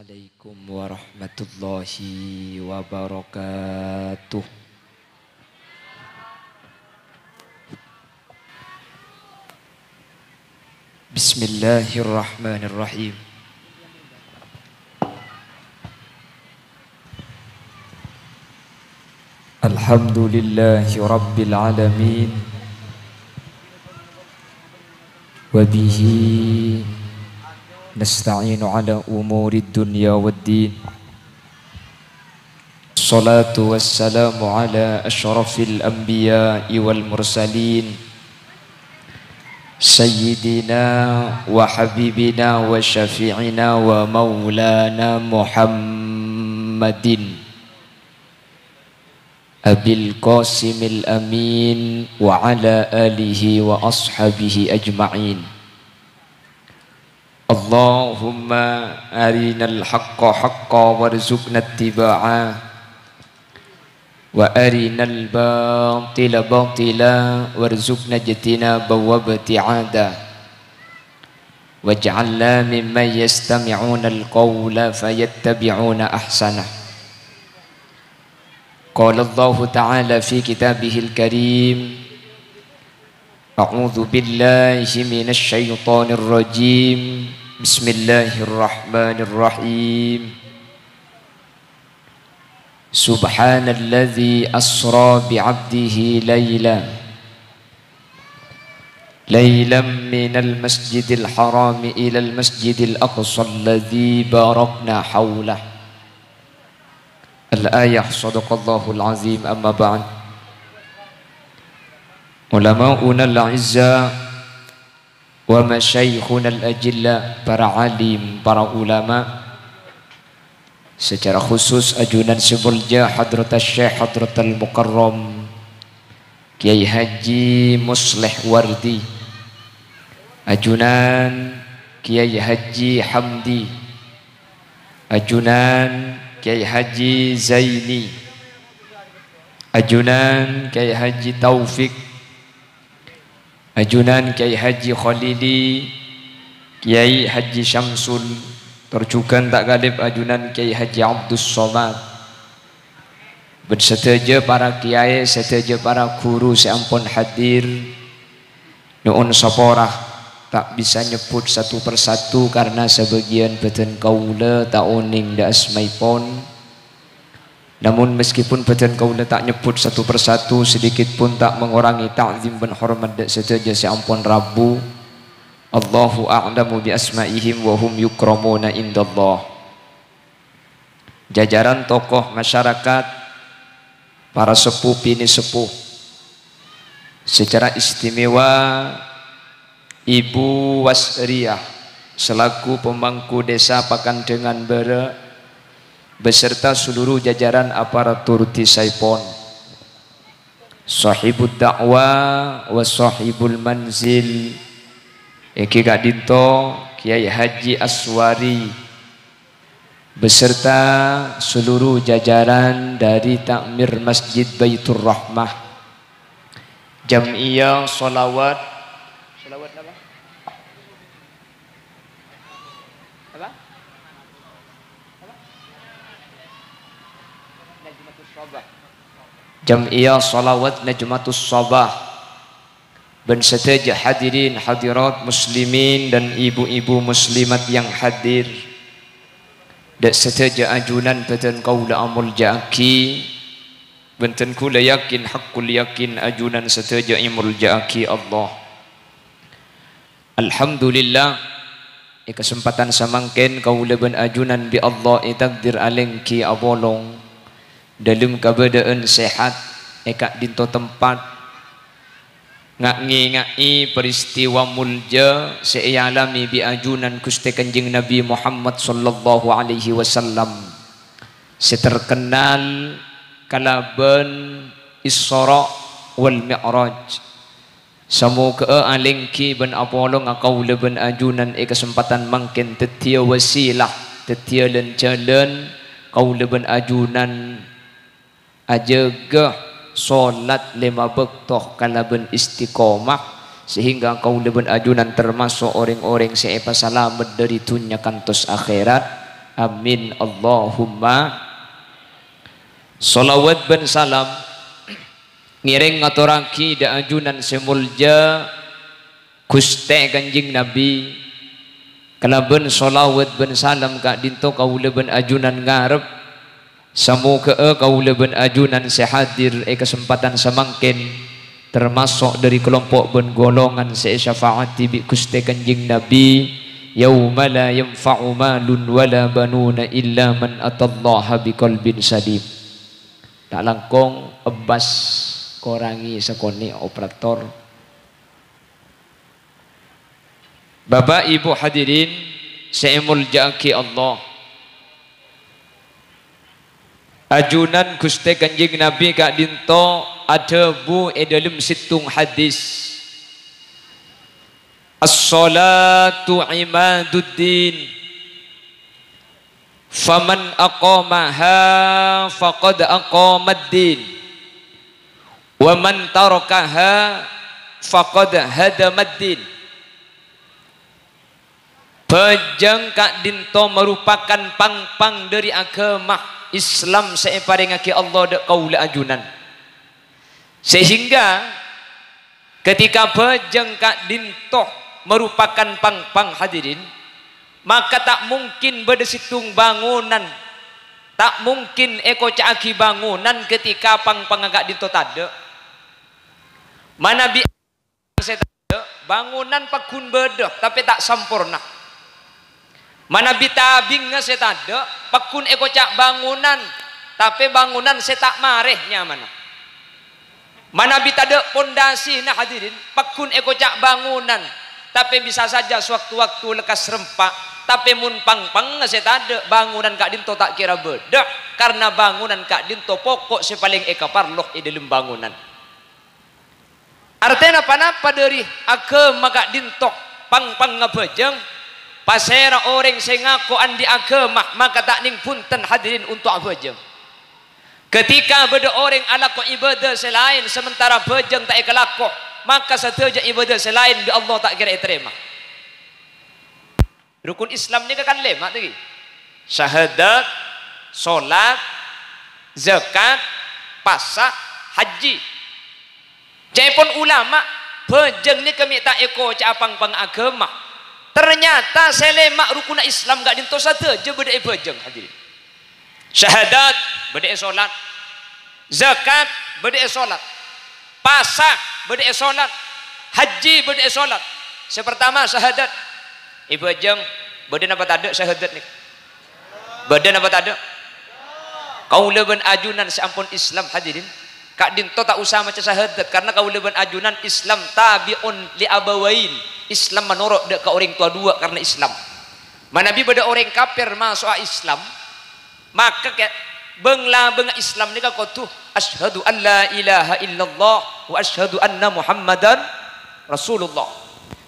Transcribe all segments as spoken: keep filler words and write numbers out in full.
Assalamualaikum warahmatullahi wabarakatuh. Bismillahirrahmanirrahim. Alhamdulillahi rabbil alamin. Wa bihi nasta'inu ala umurid dunya waddin. Salatu wassalamu ala asyrafil anbiya'i wal mursalin, sayyidina wa habibina wa syafi'ina wa maulana Muhammadin Abil Qasimil Amin wa ala alihi wa ashabihi ajma'in. Allahumma arinal haqqa haqqa warzuqna ittiba'a, wa arinal batila batila warzuqna ijtinaba wa ibti'ada. Waj'alna mimman yastami'unal qawla fayattabi'una ahsanah. Qala Allahu ta'ala fi kitabihil karim, a'udzu billahi minasy syaithanir rajim. Bismillahirrahmanirrahim. Subhanalladzi asra bi'abdihi laila, lailam minal masjidil harami ilal masjidil aqsa alladzi barakna haulah. Al-ayah, sadaqallahul azim, amma ba'd. Ulama'unal a'izza wa masyayikhunal ajilla, para alim, para ulama, secara khusus ajunan sè molja Hadratus Syekh Hadratal Mukarram Kiai Haji Musleh Wardi, ajunan Kiai Haji Hamdi, ajunan Kiai Haji Zaini, ajunan Kiai Haji Taufik, ajunan Kiai Haji Khalili, Kiai Haji Syamsul, tor jhughân ta' ghâlib ajunan Kiai Haji Abdus Somad. Bân sadhâjâ para kiai, sadhâjâ para ghuru sè ampon hadir, nyo'on sapora, ta' bisa nyebbhut satu per satu karna sabâgiyân bâdân kaulâ ta' onèng dâ' asmaèpon. Namun, meskipun bâdân kaulâ ta' nyebbhut satu per satu, sedikit pun ta' mengurangi ta'zim bân hormat dâ' sadhâjâ sè ampon rabu. Allahu a'lamu bi asma'ihim wa hum yukramuna indallah. Jajaran tokoh masyarakat, para seppo binè seppo, secara istimewa Ibu Wasriyah selaku pemangku Desa Pakandangan Bârâ' beserta seluruh jajaran aparatur dhisaèpon, Shahibud Da'wah wa Shahibul Manzil, èngghi ka'dinto Kiai Haji Aswari beserta seluruh jajaran dari Takmir Masjid Baitur Rahmah, Jam'iyah Sholawat, Sholawat apa? Apa? Apa? Najmatus Shabah. Jam'iyah Sholawat Najmatus Shabah. Bân sadhâjâ hadirin hadirat muslimin dan ibu-ibu muslimat yang hadir. Dâ' sadhâjâ ajunan bâdân kaulâ amolja'aghi, bân dhân kaulâ yakin, haqqul yakin, ajunan sadhâjâ èmolja'aghi Allah. Alhamdulillah, è kasempadhân samangkèn kaulâ bân ajunan bi' Allah ètakdir alèngghi apolong dâlem kabâdâ'ân sehat, è ka'dinto tempat, nga'-ngènga'è peristiwa molja sè èalamè bi' ajunan Ghustè Kanjeng Nabi Muhammad sallallahu alaihi wasallam, sè terkenal kalabân Isra wal Mi'raj. Samoghâ'â alèngghi bân apolonga kaulâ bân ajunan è kasempadhân mangkèn dhâddhiyâ wasilah, dhâddhiyâ lan-jhâlân kaulâ bân ajunan ajâgâ solat lèma bâkto kalabân istiqomah, sehingga kaulâ bân ajunan termaso' orèng-orèng sè èpasalamet dâri dhunnya kantos akhèrat. Amin, Allahumma. Shalawat bân salam ngèrèng ngatorraghi dâ' ajunan sè molja Ghustè Kanjeng Nabi. Kalabân shalawat bân salam ka'dinto kaulâ bân ajunan ngarep, samoghâ'â kaulâ bân ajunan sè hadir è kasempadhân samangkèn, tamaso' dâri kalompo' bân golongan sè èsyafaati bi' Ghustè Kanjeng Nabi, "Yauma la yanfa'u malun wala banuna illa man atallaha biqalbin salim." Ta' langkong ebbas, korangè sakonè' operator. Bapa', Ibu, hadirin sè èmolja'aghi Allah, ajunan Ghustè Kanjeng Nabi ka'dinto adhâbu è dâlem sèttong hadis, "As-shalatu imaduddin." "Faman aqamaha faqad aqamaddin, wa man tarakaha faqad hadamaddin." Bhâjâng ka'dinto marupakan pang-pang dâri aghâma Islam sè èparèngaghi Allah dâ' kaulâ ajunan. Sehingga ketika bhâjâng ka'dinto marupakan pang-pang, hadirin, maka ta' mungkin bâdâ sèttong bangonan, ta' mungkin èkoca'aghi bangonan ketika pang-pangnga ka'dinto tadâ'. Manabi sè tadâ', bangonan pagghun bâdâ, tapè ta' samporna. Manabi tabingnga sè tadâ', pagghun èkoca' bangonan, tapè bangonan sè ta' marè nyamana. Manabi tadâ' pondasina, hadirin, pagghun èkoca' bangonan, tapè bisa saja sewaktu-waktu lekkas rempa'. Tapè mon pang-pangnga sè tadâ', bangonan ka'dinto ta' kèra bâdâ, karna bangonan ka'dinto poko' sè palèng èkaparlo è dâlem bangonan. Artèna, ponapa dâri aghâma ka'dinto pang-pangnga bhâjâng? Pasèra orèng sè ngako andi' aghâma, maka ta' nèng bhunten, hadirin, onto' abhâjâng. Ketika bâdâ orèng alako ibadah sè laèn, sementara bhâjâng ta' èkalako, maka sadhâjâ ibadah sè laèn bi' Allah ta' kèra ètarèma. Rukun Islam nèka kan lèma', ta' ghi? Syahadat, sholat, zakat, pasa, haji. Ca'èpon ulama, bhâjâng nèka mè' ta' èkoca'a pang-pang aghâma. Ternyata sè lèma' rukunna Islam ka'dinto sadhâjâ bâdâ è bhâjâng, hadirin. Syahadat, bâdâ è sholat. Zakat, bâdâ è sholat. Pasa, bâdâ è sholat. Haji, bâdâ è sholat. Sè partama, syahadat. È bhâjâng, bâdâ napa tadâ' syahadat nèka? Bâdâ napa tadâ'? Kaulâ bân ajunan sè ampon Islam, hadirin, ka'dinto ta' osa maca syahadat, karna kaulâ bân ajunan Islam tabi'un li abawain. Islam manoro' dâ' ka orèng towa duwâ' karna Islam. Manabi bâdâ orèng kafir maso'a Islam, maka kè-, bâng-labângnga Islam nèka kodhu, "Asyhadu an la ilaha illallah wa asyhadu anna Muhammadan Rasulullah."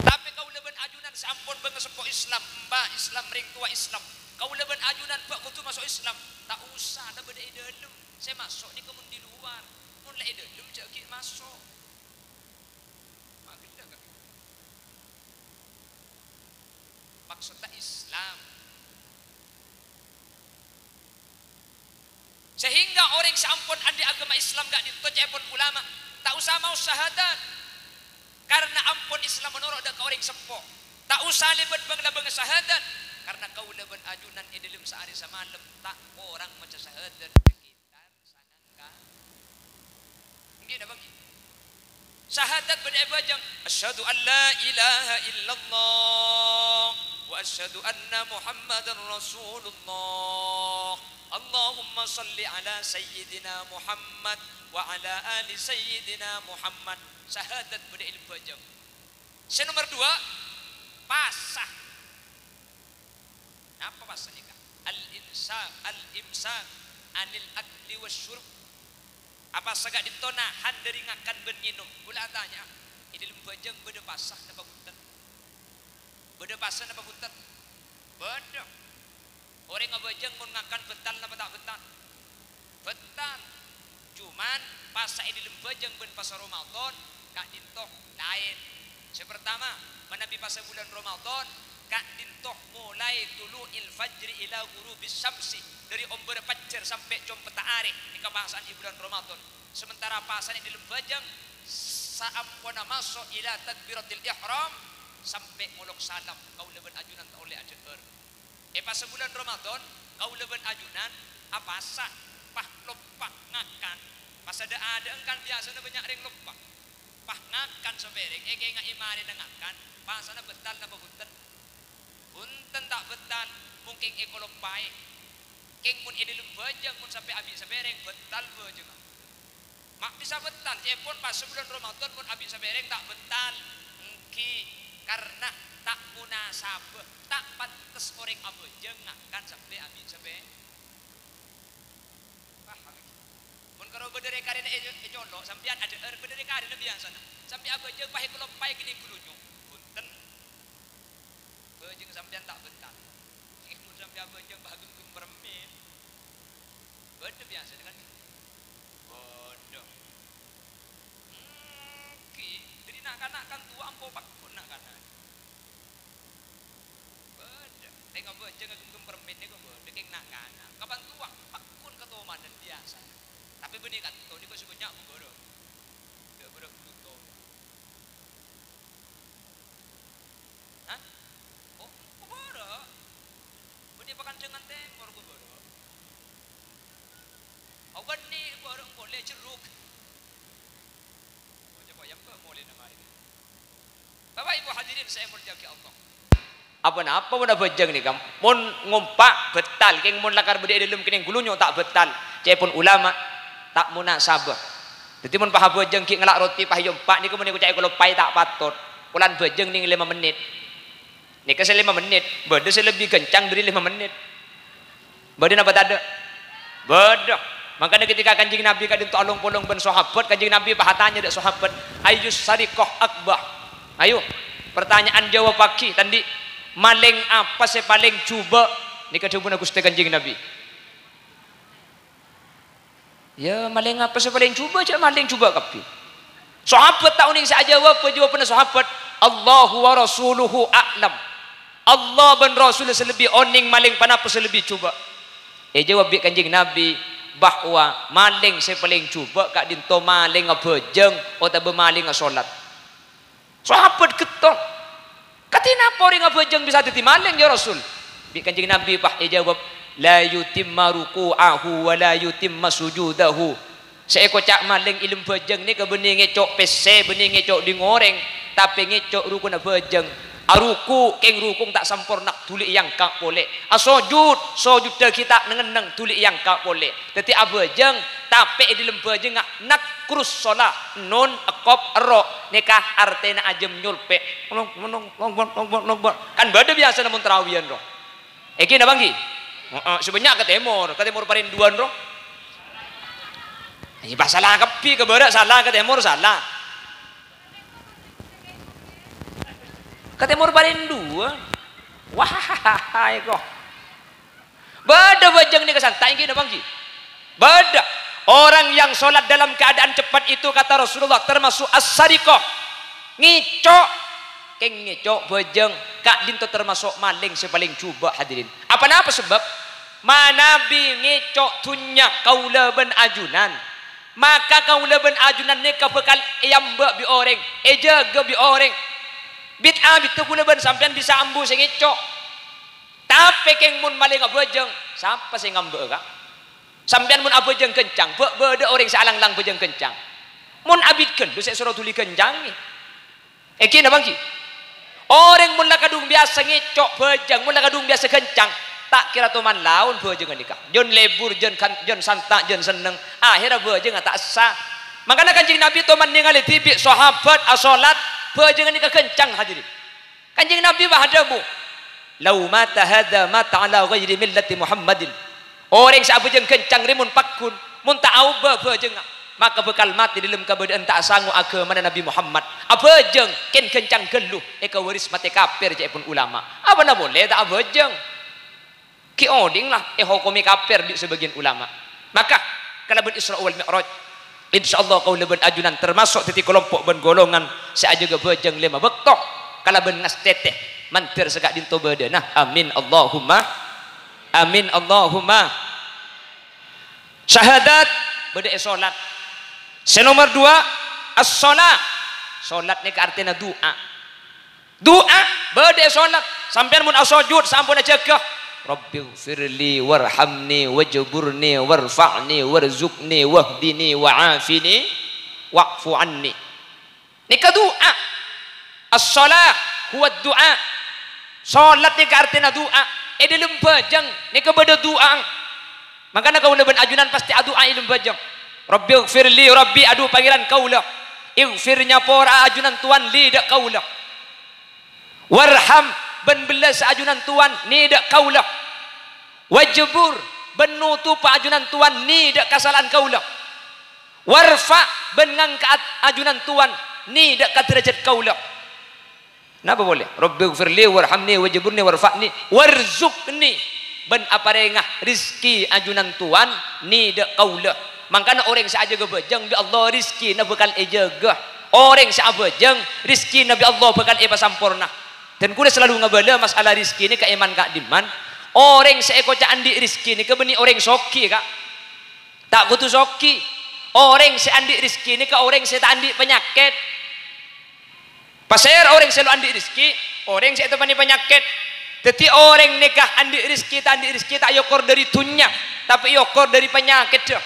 Tapè kaulâ bân ajunan sè ampon bângaseppo Islam, emba' Islam, rèng towa Islam, kaulâ bân ajunan bâ' kodhu maso' Islam, ta' osa la bâdâ è dâlem. Sè maso' nèka mon di luar, mon la è dâlem jhâ' ghi' maso'. Ma' ghellâ' ka Maksodda Islam. Sehingga orèng sè ampon andi' aghâma Islam ka'dinto ca'èpon ulama, ta' osa maos syahadat. Karna ampon Islam manoro' dâ' ka orèng seppo. Ta' osa lèbât bâng-labângnga syahadat. Karna kaulâ bân ajunan è dâlem saarè samalem ta' korang maca syahadat sakitar sangang Ka-, ènggi napa ènggi? Syahadat bâdâ è bhâjâng, "Asyhadu an la ilaha illallah wa asyhadu anna Muhammadar Rasulullah. Allahumma shalli ala Sayyidina Muhammad wa ala ali Sayyidina Muhammad." Syahadat bâdâ è bhâjâng. Sè nomer dua, pasa. Napa pasa nèka? Al-insa-, al-imsak anil akli wasyurb. Apasa ka'dinto nahan dâri ngakan bân ngènom? Kaulâ atanya'a, è dâlem bhâjâng bâdâ pasa napa bhunten? Bâdâ pasa napa bhunten? Bâdâ. Orèng abhâjâng mon ngakan bhâtal napa ta' bhâtal? Bhâtal. Cuman, pasa è dâlem bhâjâng bân pasa Ramadan ka'dinto laèn. Sè partama, manabi pasa bulân Ramadan, Ka'dinto molaè tulu'il fajri ila ghurubis syamsi, dhâri ombârâ fajjhâr sampè' competta arè, nèka pasa'an è bulân Ramadan. Sementara pasa'an è dâlem bhâjâng, saamponna maso' ila takbiratil ihram, sampè' ngolok salam, kaulâ bân ajunan ta' ollè adhâ'âr. È pas bulân Ramadan, kaulâ bân ajunan apasa, pas loppa ngakan. Pas adâ'-adâ'ân kan biyasana bânnya' rèng loppa. Pas ngakan sapèrèng, èkènga'è marèna ngakan, pasana bhâtal napa bhunten? Bhunten ta' bhâtal, mon kèng èkaloppaè. Kèng mon è dâlem bhâjâng, mon sampè' abi' sapèrèng, bhâtal bhâjângnga. Ma' bisa bhâtal, ca'èpon pas bulân Ramadan mon abi' sapèrèng ta' bhâtal. Èngghi, karna ta' monasabah, ta' pantes orèng abhâjâng ngakan sampè' abi' sapè-, Paham, èngghi? Mon karo bâdâ rè-karèna è-, ècolo', sampèyan adhâ'âr bâdâ rè-karèna biyasana. Sampè' abhâjâng pas èkaloppaè kènè' ghâlunyo. Bhunten. Bhâjâng sampèyan ta' bhâtal. Mon sampè' abhâjâng pas ghemghem permen. Bâdâ biyasana kan? Bâdâ. Èngghi, dhâri na'-kana' kan towa ampo pagghun na'-kana'. Bâdâ. Rèng abhâjâng ghemghem permen nèko bâdâ kèng na'-kana'. Kapan towa, pagghun katomanan biyasa. Tapè bânnè kanto nèko sè bânnya' kobârâ. Dâ' bârâ' bhuto. Hah? Oh, kobârâ. Bânnè Pakandangan Tèmor kobârâ. Oh, bânnè bârâ' engko' lè jeruk. Bapak Ibu hadirin sè èmoljâ'aghi Allah. Apa-napa mon abhâjâng nèka, mon ngompa' bhâtal, kèng mon lakar bâdâ è dâlem kènè' ghâlunyo ta' bhâtal, ca'èpon ulama, ta' monasabah. Dhâddhi mon pas abhâjâng ghi' ngala' roti pas èompa' nèka mon èkoca' èkaloppaè ta' patot. Polana bhâjâng nèng lèma mennit. Nèka sè lèma mennit, bâdâ sè lebbi ghâncang dhâri lèma mennit. Bâdâ napa tadâ'? Bâdâ. Mangkana ketika Kanjeng Nabi ka'dinto along-polong bân sahabat, Kanjeng Nabi pas atanya dâ' sahabat, "Ayyus sariqah akbar?" Ayo, pertanyaan jawabaghi, ta' andi'. Malèng apa sè palèng jhubâ'? Nèka dhâbuna Ghustè Kanjeng Nabi. Ya, malèng apa sè palèng jhubâ'? Jhâ' malèng jhubâ' kabbhi. Sahabat ta' onèng sè ajâwâb, jâwâbânna sahabat, "Allahu wa rasuluhu a'lam." Allah bân Rasul sè lebbi onèng malèng ponapa sè lebbi jhubâ'. Èjâwâb bi' Kanjeng Nabi bahwa malèng sè palèng jhubâ' ka'dinto malèng abhâjâng otabâ malèng asolat. Sahabat ghetto. "Kadhi napa orèng abhâjâng bisa dhâddhi malèng, ya Rasul?" Bi' Kanjeng Nabi pas èjâwâb, "La yutimma ruku'ahu wa la yutimma sujudahu." Sè èkoca' malèng è dâlem bhâjâng nèka bânnè ngèco' pèssè, bânnè ngèco' ding orèng, tapè ngèco' rukuna bhâjâng. Aruku', kèng rukung ta' samporna, dhuli èangka' polè. Asojud, sojuddhâ ghi' ta' neng-enneng, dhuli èangka' polè. Dhâddhi abhâjâng, tapè è dâlem bhâjângnga nakrus shalah, nun, ekkop, erro', nèka artèna ajâm nyolpè'. Kan bâdâ biyasana mon tarawiyan, ro. Èngghi napa èngghi? Heeh, sè bânnya' ka tèmor, ka tèmor parèndhuwân, ro. Iyâ, pas sala kabbhi, ka bârâ' sala, ka tèmor sala. Ka tèmor parèndhuwân. Wah, èko. Bâdâ bhâjâng nèka santa' èngghi napa èngghi? Bâdâ. Orang yang sholat dalam keadaan cepat itu, kata Rasulullah, termasuk as-sariqah. Ngèco'. Kèng ngèco' bhâjâng ka'dinto termasuk malèng sè palèng jhubâ', hadirin. Apa-napa sabâb? Manabi ngèco' dhunnya kaulâ bân ajunan, maka kaulâ bân ajunan nèka bhâkal èamba' bi' orèng, èjâgâ bi' orèng. Bit-abitta kaulâ bân sampèyan bisa ambu sè ngèco'. Tapè kèng mon malèng abhâjâng, sapa sè ngambâ'â, Ka'? Sampèyan mon abhâjâng ghâncang, bâ'-bâdâ orèng sè alang-lang bhâjâng ghâncang. Mon abit ghâllu sè èsoro dhuli ghâncangè. Èngghi napa èngghi? Orèng mon la kadhung biyasa ngèco' bhâjâng, mon la kadhung biyasa ghâncang, ta' kèra toman laon bhâjângnga nèka. Jân lebur, jân kan-, jân santa', jân senneng. Ahèrra bhâjângnga ta' essa. Mangkana Kanjeng Nabi toman nèngalè dhibi' sahabat asholat, bhâjângnga nèka ghâncang, hadirin. Kanjeng Nabi pas adhâbu, "Lau mata hadza mata ala ghairi millati Muhammadin." Orèng sè abhâjâng ghâncang rè mon pagghun, mon ta' aobâ bhâjângnga, maka bhâkal matè dâlem kabâdâ'ân ta' asango aghâmana Nabi Muhammad. Abhâjâng kèng ghâncang ghâllu, èkawaris matè kafir, ca'èpon ulama. Apana polè ta' abhâjâng? Ghi' odhing la èhokomè kafir bi' sabâgiyân ulama. Maka, kalabân Isra wal Mi'raj, insyaallah kaulâ bân ajunan termasuk dhâddhi kalompo' bân golongan sè ajâgâ bhâjâng lèma bâkto kalabân ngastètè. Mandhâr sè ka'dinto bâdâna. Amin Allahumma. Amin Allahumma. Syahadat bâdâ è solat. Sè nomer duwâ', as-shalah. Solat nèka artèna du'a. Du'a bâdâ è solat. Sampèyan mon asojud, sampon ajâgâ, "Rabbighfirli warhamni wajburni warfa'ni warzuqni wahdini wa'afini wa'fu anni." Nèka du'a. As-shalah huwa du'a. Solat nèka artèna du'a. È dâlem bhâjâng nèka bâdâ du'a. Mangkana kaulâ bân ajunan pastè adu'a è dâlem bhâjâng. "Rabbighfirli, Rabbi, adhu Pangèran kaulâ. Ighfir, nyapora'a ajunan towan li dâ' kaulâ. Warham, bân bellâs ajunan towan nèdhâ' kaulâ. Wajbur, bân notopa ajunan towan nèdhâ' kasala'an kaulâ. Warfa', bân ngangka'at ajunan towan nèdhâ' ka dârâjhât kaulâ." Napa polè? "Rabbighfirli warhamni wajburni warfa'ni warzuqni," bân aparènga rejhekkè ajunan towan nèdhâ' kaulâ. Mangkana orèng sè ajâgâ bhâjâng bi' Allah rejhekkèna bhâkal èjâgâ. Orèng sè abhâjâng, rejhekkèna bi' Allah bhâkal èpasamporna. Dan kaulâ salalu ngabâlâ masalah rejhekkè nèka è man ka'dimman. Orèng sè èkoca' andi' rejhekkè nèka bânnè orèng soghi, Ka'. Ta' kodhu soghi. Orèng sè andi' rejhekkè nèka orèng sè ta' andi' panyakèt. Pasèra orèng sè lo' andi' rejhekkè? Orèng sè ètèmpanè panyakèt. Dhâddhi orèng nèka andi' rejhekkè ta' andi' rejhekkè ta' èokor dâri dhunnya, tapè èokor dâri panyakèdhâ.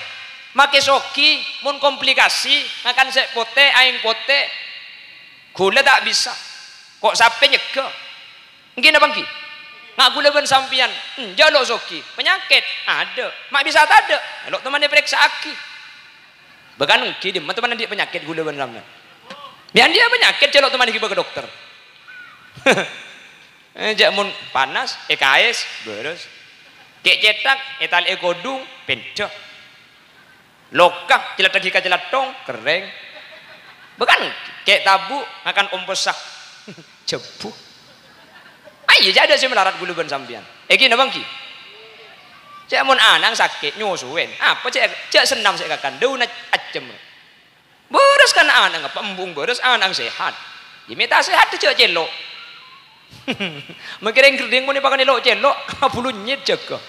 Makè soghi, mon komplikasi, ngakan sè potè, aèng potè, ghulâ ta' bisa. Ko' sapè nyegghâ. Èngghi napa èngghi? Nga' ghulâ bân sampèyan, enjâ' lo' soghi, panyakèt, adâ'. Ma' bisa tadâ', lo' toman èparèksa'aghi. Bhâkal èngghi, dimma toman andi' panyakèt ghulâ bân sampèyan. Mè' andi' panyakèt, jhâ' lo' toman èghibâ ka dokter. Eh, jhâ' mon panas, èkaès, bârâs. Kè' cèthak, ètalè'è kodhung, pèndhâ. Loka, cèlathaghi ka cèlathong, kerrèng. Bhâkal kè' tabu', ngakan ompossa. Jhâbu. Ayo, jhâ' adâ' sè malarat ghulâ bân sampèyan. Èngghi napa èngghi? Jhâ' mon ana'na sakè', nyosowèn. Apa jhâ', jhâ' sennam sè èkakan, dâunna accem. Bârâs kan ana'na, ngapa embung bârâs ana'na sehat. Yâ mènta sehat jhâ' cèlo'. Makè rèng ghârdhing mon èpakanè lo' cèlo', abulunnyit jâgâ.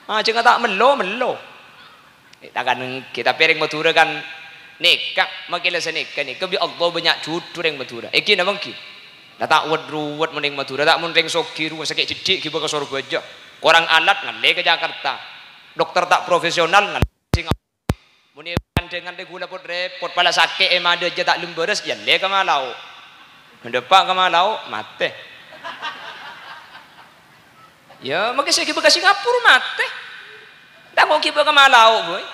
Ajângngâ ta' mello, mello. Eh, ta' kan èngghi, tapè rèng Madhurâ kan nèka, makè la sanèka nèka bi' Allah bânnya' judhu rèng Madhurâ. Èngghi napa èngghi? La ta' wet-ruwet mon rèng Madhurâ, ta' mon rèng soghi rowa sakè' jheddhi' ghibâ ka Sorbhâjâ. Korang alat ngallè ka Jakarta. Dokter ta' profesional ngallè Singapura. Mon è kandhângan rè ghulâ pot-rèpot, pala sakè' è Madhurâ ta' lem bârâs, yâ allè ka Malao. Mon dâpa' ka Malao, matè. Yâ, makè sè ghibâ ka Singapura matè. Ta' kok ghibâ ka Malao, boy.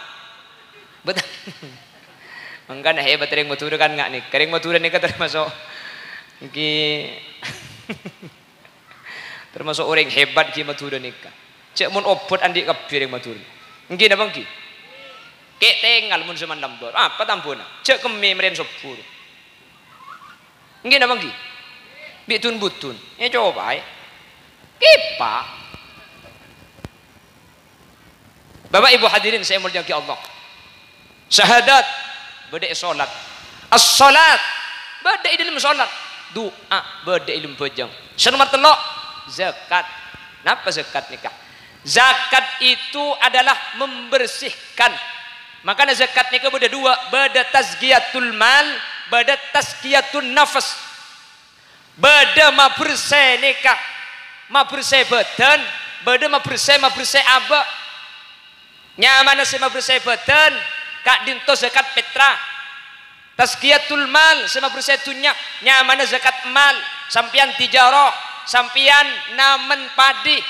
Bet-, mangkana hebat rèng Madhurâ kan nga' nèka. Rèng Madhurâ nèka tamaso' èngghi, tamaso' orèng hebat ghi Madhurâ nèka. Jhâ' mon obât andi' kabbhi rèng Madhurâ. Èngghi napa èngghi? Kè' tengal mon sè man lambâr. Apa tambhuna? Jhâ' kemmè marèn sobbhu. Èngghi napa èngghi? Bi' dun-budun. Ècobaè. Kèpa. Bapak Ibu hadirin sè èmoljâ'aghi Allah. Syahadat bâdâ è solat. As-solat bâdâ è dâlem solat. Du'a bâdâ è dâlem bhâjâng. Sè nomer tello', zakat. Napa zakat nèka? Zakat itu adalah membersihkan. Makana zakat nèka bâdâ duwâ', bâdâ tazkiyatul mal, bâdâ tazkiyatun nafas. Bâdâ mabersè nèka, mabersè bâdân, bâdâ mabersè, mabersè abâ'. Nyamana sè mabersè bâdân, ka'dinto zakat petra. Tazkiyatul mal, sè mabersè dhunnya, nyamana zakat mal. Sampèyan tijarah, sampèyan namen padhi,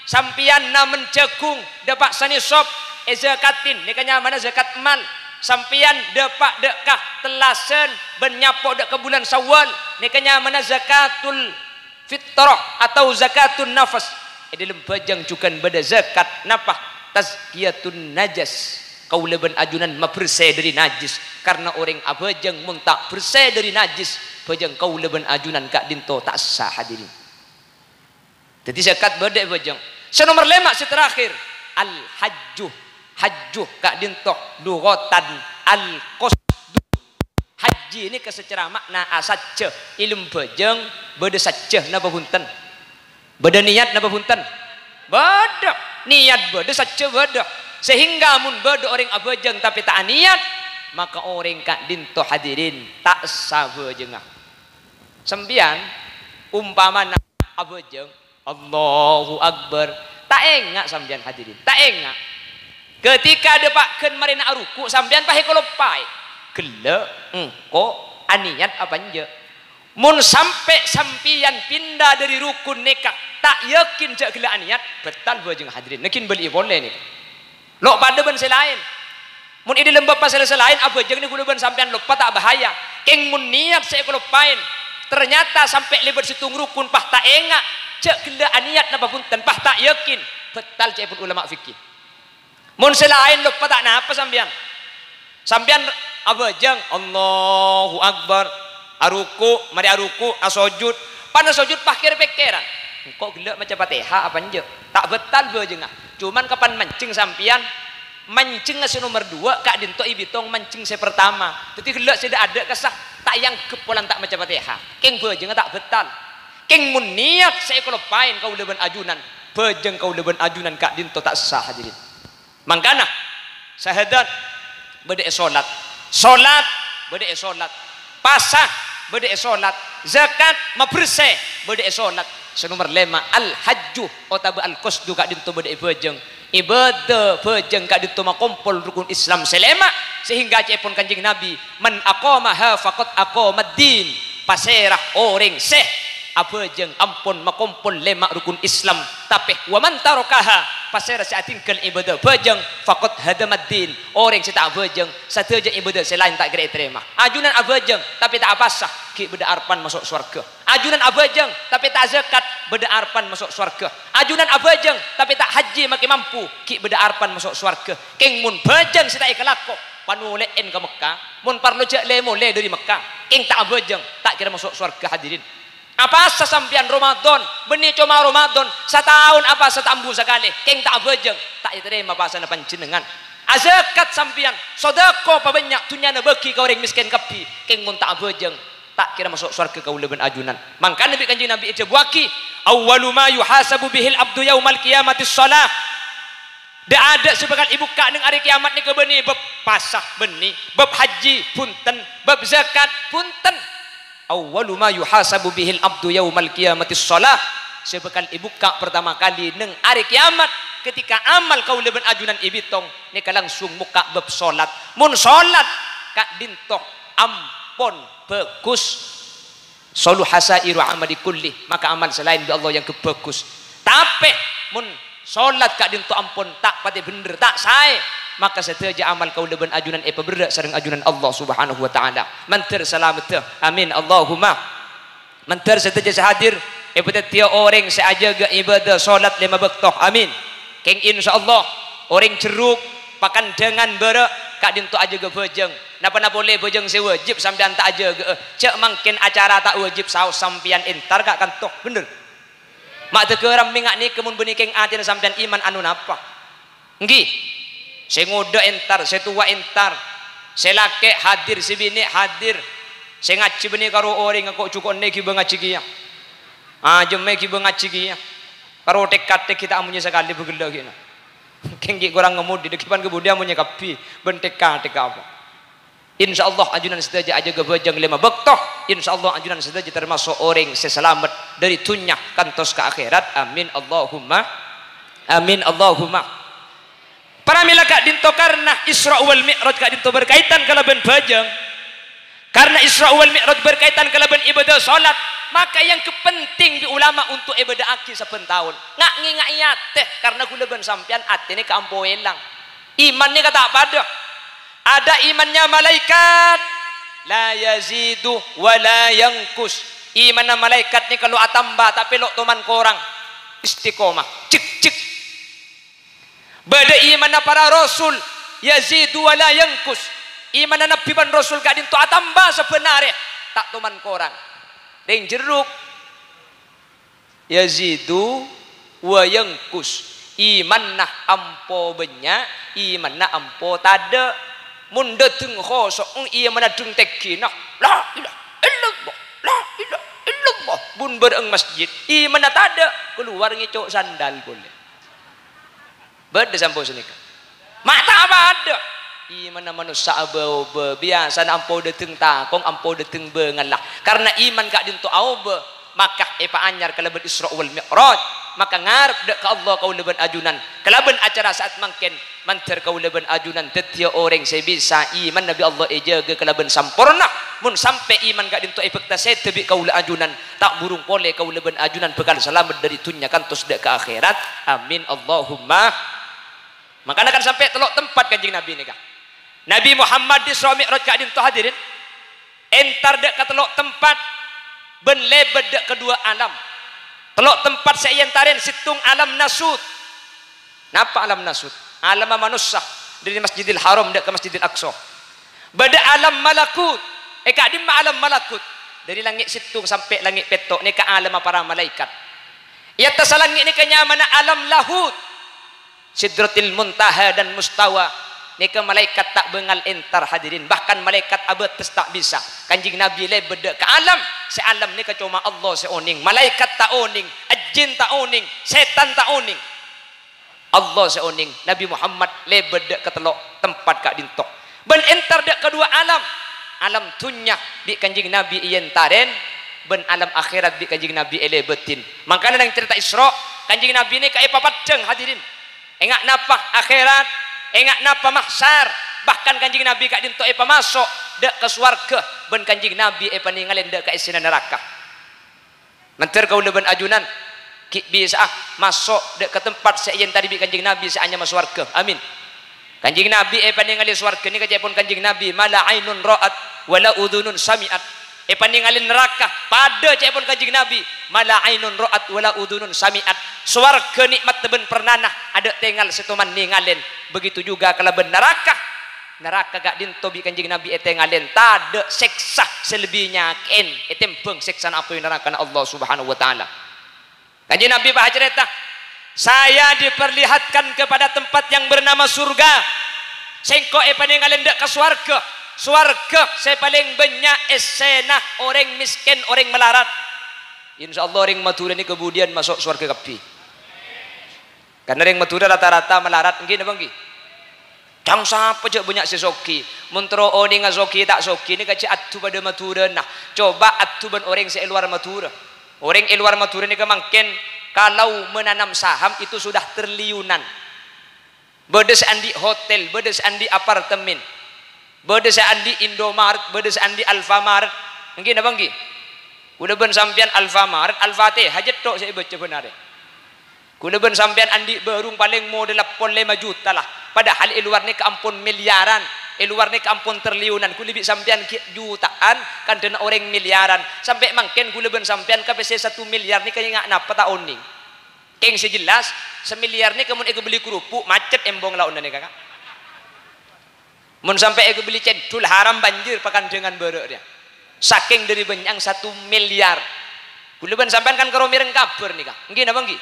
sampèyan namen jhâghung, dâpa' sanèsop, èzakatin, nèka nyamana zakat mal. Sampèyan dâpa' dâ' ka tellasan bân nyapo' dâ' ka bulân Syawal, nèka nyamana zakatul fitrah atau zakatun nafas. È dâlem bhâjâng jhughân bâdâ zakat. Napa? Tazkiyatun najas. Kaulâ bân ajunan mabersè dâri najis. Karna orèng abhâjâng mon ta' bersè dâri najis, bhâjâng kaulâ bân ajunan ka'dinto ta' sah, hadirin. Dhâddhi zakat bâdâ è bhâjâng. Sè nomer lèma', sè terakhir, al-hajju. Hajju ka'dinto lughatan al-qasdu. Hajju Haji nèka sacara ma'na asajjhâ, è lem bhâjâng bâdâ sajjhâ napa bhunten? Bâdâ niyat napa bhunten? Bâdâ. Niyat bâdâ, sajjhâ bâdâ. Sehingga mon bâdâ orèng abhâjâng tapè ta' aniyat, maka orèng ka'dinto hadirin ta' sah bhâjângnga. Sampèyan umpamana abhâjâng, Allahu Akbar. Ta' enga' sampèyan hadirin, ta' enga'. Ketika dâpa' ghân marèna aruku' sampèyan pas èkaloppaè. Ghellâ', engko', aniyat apa enjâ'? Mon sampè' sampèyan pinda dâri rukun nèka, ta' yakin jâ' ghellâ' aniyat, bâtal bhâjâng hadirin. Nèka bâli'i polè nèka. Lo' padâ bân sè laèn. Mon è dâlem bab pasal sè laèn, abhâjâng nèko ghulâ bân sampèyan loppa ta' bahaya. Kèng mon niyat sè èkaloppaè, ternyata sampè' lèbât sèttong rukun pas ta' enga', jâ' ghellâ' aniyat napa bhunten, pas ta' yakin, bâtal ca'èpon ulama fikih. Mon sè laèn loppa ta' napa sampèyan. Sampèyan abhâjâng, Allahu Akbar, aruku', marè aruku', asojud, pas asojud pas kèr-pèkkèran. Engko' ghellâ' maca Fatèha apa enjâ'? Ta' bâtal bhâjângnga. Cuman kapan manjeng sampèyan, manjengnga sè nomer duwâ' ka'dinto èbitong manjeng sè partama. Dâddhi ghellâ' sè dâ'-adâ' kassa' ta' èangghep polana ta' maca Fatèha. Kèng bhâjângnga ta' bâtal. Kèng mon niyat sè èkaloppaè kaulâ bân ajunan, bhâjâng kaulâ bân ajunan ka'dinto ta' sah, hadirin. Mangkana, syahadat bâdâ è solat, solat bâdâ è solat, pasa bâdâ è solat, zakat mabersè bâdâ è solat. Sè nomer lèma', al-hajju otabâ al-qasdu ka'dinto bâdâ è bhâjâng. Ibâdâ bhâjâng ka'dinto makompol rukun Islam sè lèma', sehingga ca'èpon Kanjeng Nabi, "Man aqamaha faqad aqamad din." Pasèra orèng sè abhâjâng ampon makompol lèma' rukun Islam, tapè wa man tarakaha, pasèra sè atinggal ibâdâ bhâjâng, faqad hadamad din, orèng sè ta' abhâjâng, sadhâjâ ibâdâ sè laèn ta' kèra ètarèma. Ajunan abhâjâng, tapè ta' apasa, ghi' bâdâ arebbhân maso' sowarghâ. Ajunan abhâjâng, tapè ta' azakat, bâdâ arebbhân maso' sowarghâ. Ajunan abhâjâng, tapè ta' hajji makè mampu, ghi' bâdâ arebbhân maso' sowarghâ. Kèng mon bhâjâng sè ta' èkalako, panolè'èn ka Mekka, mon parlo jâ' lè-molè dâri Mekka, kèng ta' abhâjâng, ta' kèra maso' sowarghâ, hadirin. Apasa sampèyan Ramadan, bânnè coma Ramadan, sataon apasa ta' ambu sakalè, kèng ta' abhâjâng, ta' ètarèma pasana panjhennengngan. Azakat sampèyan, sodako pabânnya' dhunnyana bâgi ka orèng mèskèn kabbhi, kèng mon ta' abhâjâng, ta' kèra maso' sowarghâ kaulâ bân ajunan. Mangkana bi' Kanjeng Nabi èdhâbuwâghi, "Awwalu ma yuhasabu bihil abdu yaumal qiyamati shalah." Dâ'-adâ' sè bhâkal èbukka' neng arè kèyamat nèka bânnè bab pasa, bânnè, bab hajji, bhunten, bab zakat, bhunten. "Awwalu ma yuhasabu bihil abdu yaumal qiyamati shalah." Sè bhâkal èbukka' partama kalè neng arè kèyamat, ketika amal kaulâ bân ajunan èbitong, nèka langsung mokka' bab solat. Mon solat ka'dinto ampon bhâghus, "Saluha sa'iru amali kulli," maka amal sè laèn bi' Allah èangghep bhâghus. Tapè mon solat ka'dinto ampon ta' patè bhendher, ta' saè, maka sadhâjâ amal kaulâ bân ajunan èpaberrâ' sareng ajunan Allah Subhanahu wa Ta'ala. Mandhâr salameddhâ. Amin. Allahumma. Mandhâr sadhâjâ sè hadir èpadhâddhiyâ orèng sè ajâgâ ibâdâ solat lèma bâkto. Amin. Kèng insyaallah, orèng Jeruk, Pakandhângan bârâ' ka'dinto ajâgâ bhâjâng. Napa-napa polè bhâjâng sè wâjib sampèyan ta' ajâgâ'â. Jâ' mangkèn acara ta' wâjib saos sampèyan entar ka kanto, bhendher? Ma' dâgâ rammè nga' nèka mon bânnè kèng atèna sampèyan iman anu napa? Èngghi. Sè ngodâ entar, sè towa entar, sè lakè' hadir, sè binè' hadir, sè ngajhi bânnè karo orèng ko'-juko' nè ghibâ ngajhi kèya. Ajâmmè ghibâ ngajhi kèya. Karo tèk-katèk ghi' ta' amonyè sakalè bâghellâ' ghi'na. Kèng ghi' korang ngamodi, dâgghi' pan kabudiyân amonyè kabbhi, bân tèk-katèk apa. Insyaallah ajunan sadhâjâ ajâgâ bhâjâng lèma bâkto. Insyaallah ajunan sadhâjâ tamaso' orèng sè salamet dâri dhunnya kantos ka akhèrat. Amin Allahumma. Amin Allahumma. Pramèla ka'dinto karna Isra wal Mi'raj ka'dinto berkaitan kalabân bhâjâng. Karna Isra wal Mi'raj berkaitan kalabân ibâdâ solat, maka èangghep penting bi' ulama untuk èbâdâ'aghi sabbhân taon. Nga' ngènga'è atè, karna ghulâ bân sampèyan atè nèka ampo èlang. Iman nèka ta' padâ. Ada imannya malaikat, la yazidu wa la yanqus. Imanna malaikat nèka lo' atamba, tapè lo' toman korang. Istiqomah. Cek, cek. Bâdâ imanna para rasul, yazidu wa la yanqus. Imanna nabbhi bân rasul ka'dinto atamba sabbhân arè, ta' toman korang. Rèng Jeruk, yazidu wa yanqus. Imanna ampo bânnya', imanna ampo tadâ'. Mon dâteng khoso'en imanna dâng tèngghina. "La ilaha illallah, la ilaha illallah." Bun bârâ'eng masjid, imanna tadâ', kalowar ngèco' sandal polè. Bâdâ sampo sanèka. Ma' ta' padâ. Imanna manossa abâ-obâ, biyasana ampo dâteng takong, ampo dâteng bângalla. Karna iman ka'dinto aobâ, maka èpaanyar kalabân Isra wal Mi'raj. Maka ngarep dâ' ka Allah kaulâ bân ajunan. Kalabân acara sa'at mangkèn, mandhâr kaulâ bân ajunan dhâddhiyâ orèng sè bisa imanna bi' Allah èjâgâ kalabân samporna. Mon sampè' iman ka'dinto èbhâkta sèdhâ bi' kaulâ ajunan, ta' burung polè kaulâ bân ajunan bhâkal salamet dâri dhunnya kantos dâ' ka akhèrat. Amin, Allahumma. Mangkana kan sampè' tello' tempat Kanjeng Nabi nèka. Nabi Muhammad Isra Mi'raj ka'dinto, hadirin, èntar dâ' ka tello' tempat bân lèbât dâ' ka duwâ' alam. Tello' tempat sè èèntarè, sèttong alam nasut. Napa alam nasut? Alamma manossa, dâri Masjidil Haram dâ' ka Masjidil Aqsa. Bâdâ alam malakut, è ka'dimma alam malakut? Dâri langngè' sèttong sampè' langngè' pètto' nèka alamma para malaèkat. È attassa langngè' nèka nyamana alam lahut. Sidratil Muntaha dan Mustawa. Nèka malaèkat ta' bângal èntar, hadirin. Bahkan malaèkat abâtes ta' bisa. Kanjeng Nabi lèbât dâ' ka alam. Sè alam nèka coma Allah sè onèng. Malaèkat ta' onèng. Ajin ta' onèng. Sètan ta' onèng. Allah sè onèng. Nabi Muhammad lèbât dâ' ka tello' tempat ka'dinto. Bân èntar dâ' ka duwâ' alam. Alam dhunnya bi' Kanjeng Nabi èèntarè. Bân alam akhèrat bi' Kanjeng Nabi èlèbâdhin. Mangkana neng carèta Isra, Kanjeng Nabi nèka èpapeddhâng, hadirin. Enga' napa akhèrat, enga' napa mahsyar, bahkan Kanjeng Nabi ka'dinto èpamaso' dâ' ka sowarghâ, bân Kanjeng Nabi èpanèngalè dâ' ka essèna naraka. Mandhâr kaulâ bân ajunan, ghi' bisa'a maso' dâ' ka tempat sè èèntarè bi' Kanjeng Nabi sè anyama sowarghâ. Amin. Kanjeng Nabi èpanèngalè sowarghâ nèka ca'èpon Kanjeng Nabi, "Ma la ainun ra'at, wa la udhunun sami'at." Èpanèngalè naraka, padâ ca'èpon Kanjeng Nabi, "Ma la ainun ra'at wa la udhunun sami'at." Sowarghâ nè'matta bân pernana, adâ' tèngal sè toman nèngalè. Begitu juga kalabân naraka. Naraka ka'dinto bi' Kanjeng Nabi ètèngalè, tadâ' sèksa sè lebbi nyakè'è ètèmbhâng sèksana apoy narakana Allah Subhanahu wa Ta'ala. Kanjeng Nabi pas acarèta, "Saya diperlihatkan kepada tempat yang bernama surga." Sèngko' èpanèngalè dâ' ka sowarghâ. Sowarghâ sè palèng bânnya' essèna orèng mèskèn, orèng malarat. Insyaallah orèng Madhurâ nèka budiyân maso' sowarghâ kabbhi. Karna orèng Madhurâ rata-rata malarat, èngghi napa èngghi? Ca'na sapa jhâ' bânnya' sè soghi? Mon terro onènga soghi ta' soghi nèka jhâ' adhu padâ Madhurâna. Coba adhu bân orèng sè è lowar Madhurâ. Orèng è lowar Madhurâ nèka mangkèn kalau menanam saham itu sudah triliunan. Bâdâ sè andi' hotel, bâdâ sè andi' apartemen, bâdâ sè andi' Indomaret, bâdâ sè andi' Alfamaret. Èngghi napa èngghi? Kaulâ bân sampèyan Alfamaret, Al-Fatihah jâ' tho' sè èbâca bân arè. Kaulâ bân sampèyan andi' bârung palèng modâlla pon lèma juta la. Padahal è lowar nèka ampon milyaran, è lowar nèka ampon triliunan. Kaulâ bi' sampèyan ghi' juta'an, kandhâna orèng milyaran. Sampè' mangkèn kaulâ bân sampèyan ka pèssè satu miliar nèka enga' napa ta' onèng. Kèng sè jelas, samiliar nèka mon èkabelli kerupuk, macet embong laonna nèka, Ka'. Mon sampè' èkabelli cendhul, haram banjir pakandhângan bârâ' rèya. Sakèng dâri bânnya'na satu miliar. Kaulâ bân sampèyan kan karo mèreng kabhâr nèka. Èngghi napa èngghi?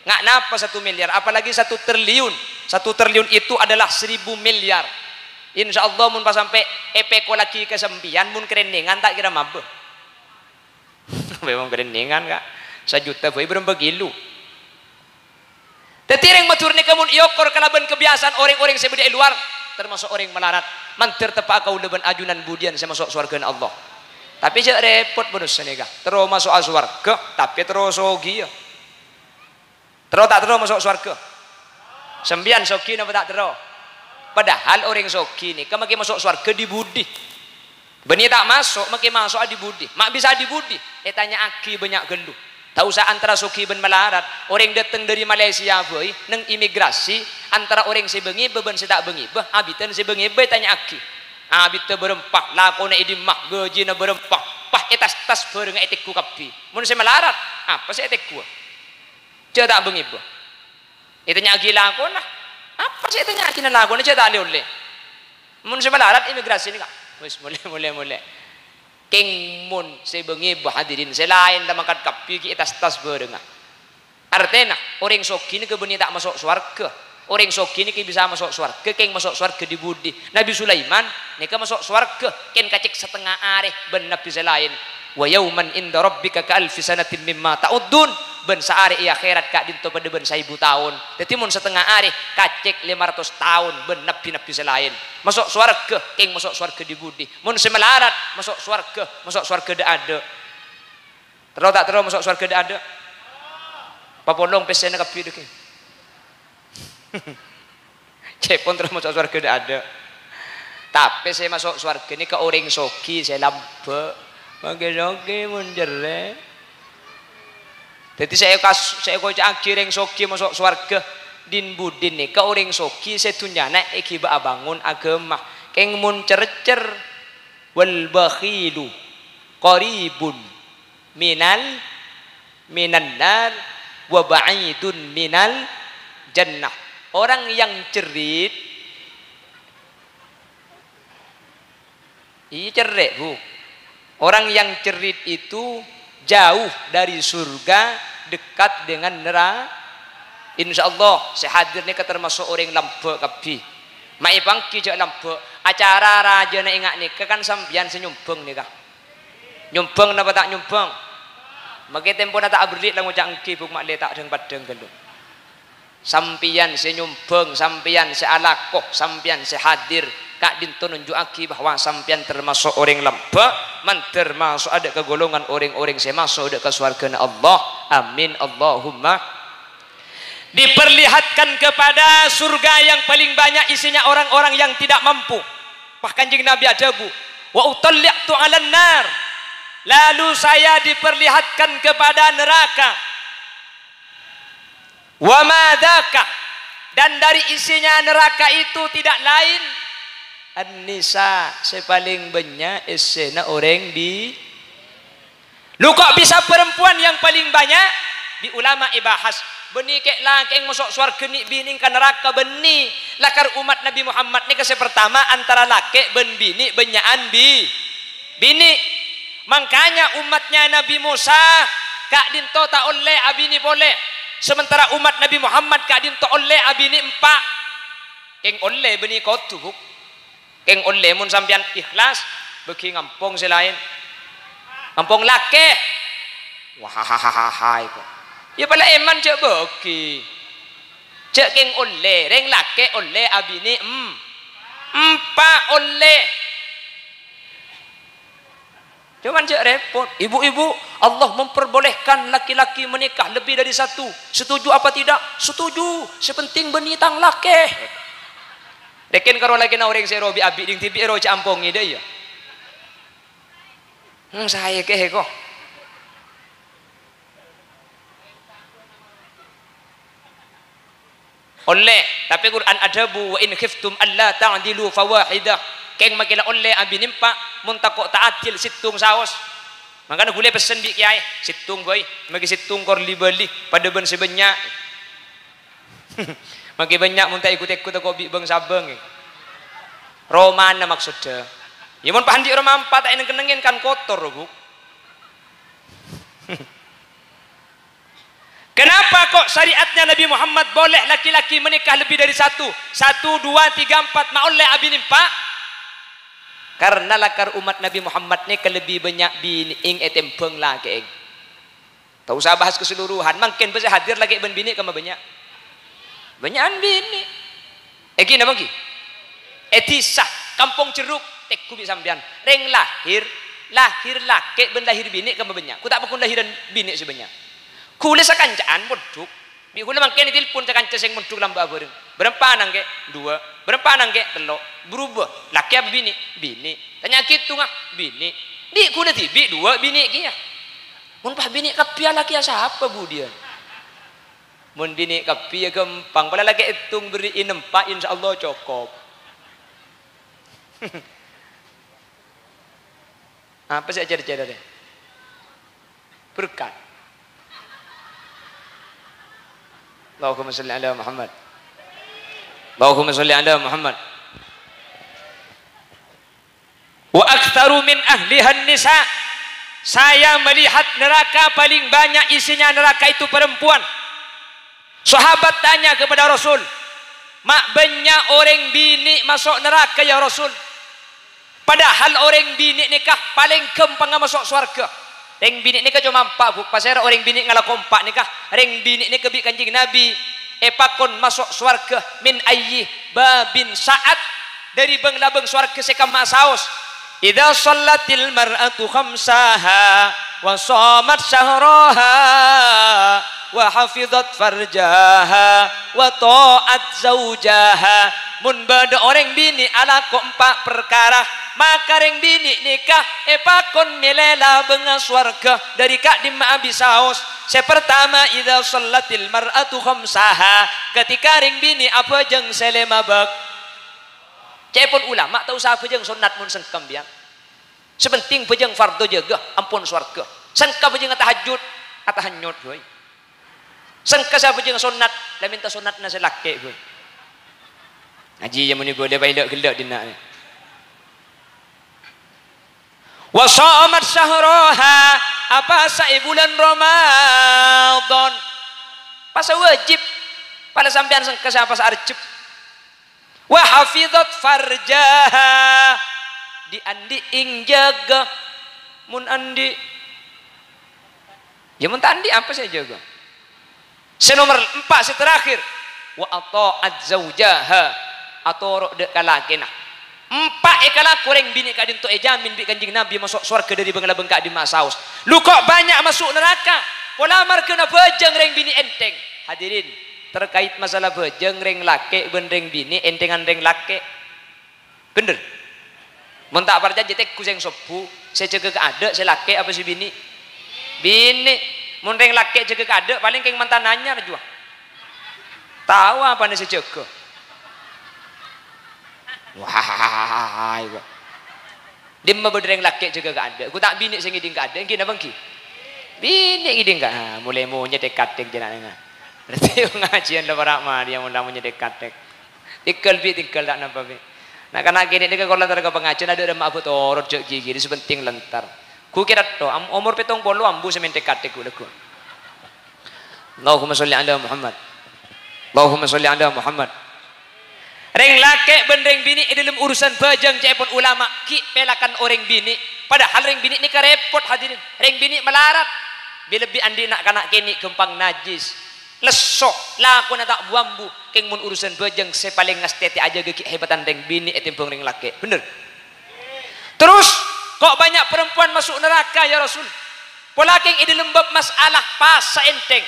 Nga' napa satu miliar, apalagi satu triliun. Satu triliun itu adalah seribu miliar. Insyaallah mon pas sampè' èpèkollaghi ka sampèyan, mon kerennengan ta' kèra mabâ. Memang kerennengan, Ka'. Sajuta bhâi bârâmpa kilo. Dhâddhi, rèng Madhurâ nèka mon èokor kalabân kabiyasaan orèng-orèng sè bâdâ è lowar, termasuk orèng malarat, mandhâr teppa'a kaulâ bân ajunan budiyân sè maso' sowarghâna Allah. Tapè jhâ' rèpot manossa nèka. Terro maso'a sowarghâ, tapè terro sogiyâ. Terro ta' terro maso' sowarghâ? Sampèyan soghi napa ta' terro? Padahal orèng soghi nèka makè maso' sowarghâ di-budi. Bânnè ta' maso', makè maso'a di-budi. Ma' bisa di-budi? Ètanya'aghi bânnya' ghâllu. Ta' osa antara soghi bân malarat. Orèng dâteng dâri Malaysia bhâi, neng imigrasi, antara orèng sè bângèbâ bân sè ta' bângèbâ, abidhân sè bângèbâ ètanya'aghi. Abidhâ bârâmpa, lakona è dimma, ghâjina bârâmpa, pas ètas-tas bhârângnga ètengghu kabbhi. Mon sè malarat, apa sè ètengghuwâ? Jhâ' ta' bângèbâ. Ètanya'aghi lakona. Apa sè ètanya'aghina lakona jhâ' ta' lè-ollè. Mon sè malarat imigrasi nèka. Wis, molè, molè, molè. Kèng mon sè bângèbâ hadirin, sè laèn la mangkat kabbhi ghi' ètas-tas bhârângnga. Artèna, orèng soghi nèka bânnè ta' maso' sowarghâ. Orèng soghi nèka bisa maso' sowarghâ, kèng maso' sowarghâ dhi-budhi? Nabbhi Sulaiman nèka maso' sowarghâ, kèng kacèk satengnga arè bân nabbhi sè laèn. "Wa yauman inda rabbika ka alfi sanatin mimma ta'uddun." Bân saarè è akhèrat ka'dinto padâ bân saèbu taon. Dhâddhi, mon satengnga arè, kacèk lèma ratos taon bân nabbhi-nabbhi sè laèn. Maso' sowarghâ, kèng maso' sowarghâ dhi-budhi? Mon sè malarat, maso' sowarghâ, maso' sowarghâ dâ'-adâ'. Terro ta' terro maso' sowarghâ dâ'-adâ'? Papolong pèssèna kabbhi, dhâggi'. Cèpon terro maso' sowarghâ dâ'-adâ'. Tapè sè maso' sowarghâ nèka orèng soghi sè lambâ'. Mangkè soghi mon cerrè'. Dhâddhi sè èkas-, sè èkoca'aghi orèng soghi maso' sowarghâ dhin-budhin nèka orèng soghi sè dhunnyana èghibâ abângon aghâma. Kèng mon cercèr, "Wal bakhilu qaribun minal, minan nar, wa ba'idun minal jannah." Orang yang cerit, iya, cerrè', Bu. Orang yang cerit itu jauh dari surga, dekat dengan nera-, Insya Allah, sè hadir nèka termaso' orèng lambâ' kabbhi. Ma' èpangghi jhâ' lambâ'. Acara rajâna enga' nèka kan sampèyan sè nyombhâng nèka. Nyombhâng napa ta' nyombhâng? Mangkè tempona ta' aberri' la ngoca' ènggi, Bu, ma'lè ta' dhâng-paddhâng ghâllu. Sampèyan sè nyombhâng, sampèyan sè alako, sampèyan sè hadir, ka'dinto nunju'aghi bahwa sampèyan termaso' orèng lambâ', mandhâr maso'a dâ' ka golongan orèng-orèng sè maso' dâ' ka sowarghâna Allah. Amin, Allahumma. Diperlihatkan kepada surga yang paling banyak isinya orang-orang yang tidak mampu. Wah, Kanjeng Nabi adhâbu, "Wa utalli'tu 'alan nar." Lalu saya diperlihatkan kepada neraka. "Wa ma dzaka," dan dari isinya neraka itu tidak lain, an-nisa, sè palèng bânnya' èssèna orèng bi-, Lu kok bisa perempuan yang paling banyak? Di ulama èbahas, bânnè kè' lakè' maso' sowarghâ nè', binè' ka naraka, bânnè. Lakar umat Nabi Muhammad nèka sè pertama antara lakè' bân binè' bânnya'an bi-, binè'. Mangkanya umatnya Nabi Musa ka'dinto ta' ollè abinè polè, sementara umat Nabi Muhammad ka'dinto ollè abinè empa'. Kèng ollè bânnè kodhu, Bu. Kèng ollè mon sampèyan ikhlas, bâgi ngampong sè laèn. Ngampong lakè. Wah, iko. Ya, pala èman jhâ' bâgi. Jhâ' kèng ollè, rèng lakè ollè abinè em-, empa' ollè. Cuman jhâ' rèpot. Ibu-ibu, Allah memperbolehkan laki-laki menikah lebih dari satu. Setuju apa tidak? Setuju. Sè pentèng bânnè tang lakè. Rèken karo lakèna orèng sè robi abi' dhing dhibi' ro jhâ' ampongè dâ' iyâ. Hmm, saè kè ko. Ollè, tapè Qur'an adhâbu, "Wa in khiftum alla ta'dilu fawahidah." Kèng makè la ollè abinè empa', mon tako' ta' adil, sèttong saos. Mangkana ghulâ pessen bi' kèyaè, sèttong bhâi, makè sèttong kor li-bâli, padâ bân sè bânnya'. Makè bânnya' mon ta' èghut-èghut tako' bi' bâng-sabâng. Romana maksoddhâ. Ya mon pahanji' roma empa' ta' èneng-kennengngè kan kotor, Bu. Kenapa kok syariatnya Nabi Muhammad boleh laki-laki menikah lebih dari satu? Satu, dua, tiga, empat, ma' ollè abinè empa'? Karena lakar umat Nabi Muhammad nèka lebbi bânnya' binè'èng ètèmbhâng lakè'èng. Ta' osa bahas keseluruhan, mangkèn bâ sè hadir lakè' bân binè' kamma bânnya'? Bânnya'an binè'. È ghi napa ghi? È dhisa Kampong Jeruk, tèngghu bi' sampèyan. Rèng lahir, lahir lakè' bân lahir binè' kamma bânnya'. Ghu ta' pagghun lahiran binè' sè bânnya'. Ghulâ sakanca'an mondhuk. Bi' ghulâ mangkèn ètilpon sakanca sè mondhuk lambâ' abhâreng. "Bârâmpa ana' kè'?" "Duwâ'." "Bârâmpa ana' kè'?" "Tello'." "Bârâmpa lakè' apa binè'?" "Binè'." "Tanya ghitung, ah." "Binè'." Bi' ghulâ dhibi' duwâ' binè' kèya. Mon pas binè' kabbhi alakèya sapa budiyân? Mon binè' kabbhi ya ghâmpang. Pola lakè' èttong berri'i nempa', insyaallah cokop. Apa sè ajar-ajar tadi? Berkat. Allahumma sholli ala Muhammad. Allahumma sholli ala Muhammad. "Wa aktsaru min ahlihan nisa." Saya melihat neraka paling banyak isinya neraka itu perempuan. Sahabat tanya kepada Rasul, Ma' bânnya' orèng binè' maso' naraka, ya Rasul. Padahal orèng binè' nèka palèng ghâmpangnga maso' sowarghâ. Rèng binè' nèka coma empa', Bu. Pasèra orèng binè' ngalako empa' nèka? Rèng binè' nèka bi' Kanjeng Nabi èpakon maso' sowarghâ, "Min ayyi babin sa'at?" Dâri bâng-labâng sowarghâ sè kemma'a saos. "Idza shallatil mar'atu khamsaha wa shamat syahraha wa hafizat farjaha wa tha'at zaujaha." Mon bâdâ orèng binè' alako empa' parkara, maka rèng binè' nèka èpakon mèlè labângnga sowarghâ. Dâri ka'dimma'a bi' saos? Sè partama, "Idza shallatil mar'atu khamsaha," ketika rèng binè' abhâjâng sè lèma bâk-, Ca'èpon ulama, ta' osa abhâjâng sonnat mon sengkem, biya. Sè penting bhâjâng fardhu jâgâ, ampon sowarghâ. Sengka bhâjângnga tahajjud, atahanyut, boy. Sengka sè abhâjâng sonnat, la mènta sonnatna sè lakè', boy. Ngajhi, yâ, mon è bulâ paèlè ghellâ' dinna'. "Wa shamat syahraha," apasa è bulân Ramadan. Pasa wajib. Pala sampèyan sengka sè apasa Rejjeb. "Wa hafizat farjaha," dhi'-andhi' ènjâgâ. Mon andhi', yâ, mon ta' andhi', apa sè èjâgâ? Sè nomer empa', sè terakhir, "Wa atha'at zaujaha," atoro' dâ' ka lakèna. Empa' èkalako rèng binè' ka'dinto èjamin bi' Kanjeng Nabi maso' sowarghâ dâri bâng-labâng ka'dimma'a saos. Lu ko' bânnya' maso' naraka, pola marghâna bhâjâng rèng binè' ènthèng. Hadirin, terkait masalah bhâjâng rèng lakè' bân rèng binè', ènthèngan rèng lakè'. Bhender? Mon ta' parcajâ, tèngghu sèng sobbhu, sè jâgâ ka'dâ', sè lakè' apa sè binè'? Binè'. Mon rèng lakè' jâgâ ka'dâ', palèng kèng mantan anyar jiyâ. Tao apana sè jâgâ. Wah, kok. Dimma bâdâ rèng lakè' jâgâ ka'dâ'? Ghu ta' binè' sè ngèdhing ka'dâ', èngghi napa èngghi? Binè' ngèdhing ka-, ah, molaè monyè tèk-katèk jârèya. Berarti ngajhiyân la para' marèya mon la monyè tèk-katèk. Tèngghâl, Bi', tèngghâl, ta' napa, Bi'. Na'-kana' kènè' nèka kor lantaran ka pangajiân, adâ' remma abu torot jâ' ghighiri, sè penting lantar. Ghu kèra to, am-, omor pèttong polo ambu sè mèn tèk-katèk ghu lagghu'. Allahumma sholli ala Muhammad. Allahumma sholli ala Muhammad. Rèng lakè' bân rèng binè' è dâlem urusan bhâjâng ca'èpon ulama ghi' pèlakan orèng binè'. Padahal rèng binè' nèka rèpot, hadirin. Rèng binè' malarat. Bi-, lebbi andi' na'-kana' kènè' ghâmpang najjhis. Lesso, lakona ta' bu-ambu. Kèng mon urusan bhâjâng sè palèng ngastètè ajâgâ ghi' hèbatan rèng binè' ètèmbhâng rèng lakè'. Bhender? Terros, ko' bânnya' perempuan maso' naraka, ya Rasul? Pola kèng è dâlem bab masalah pasa ènthèng.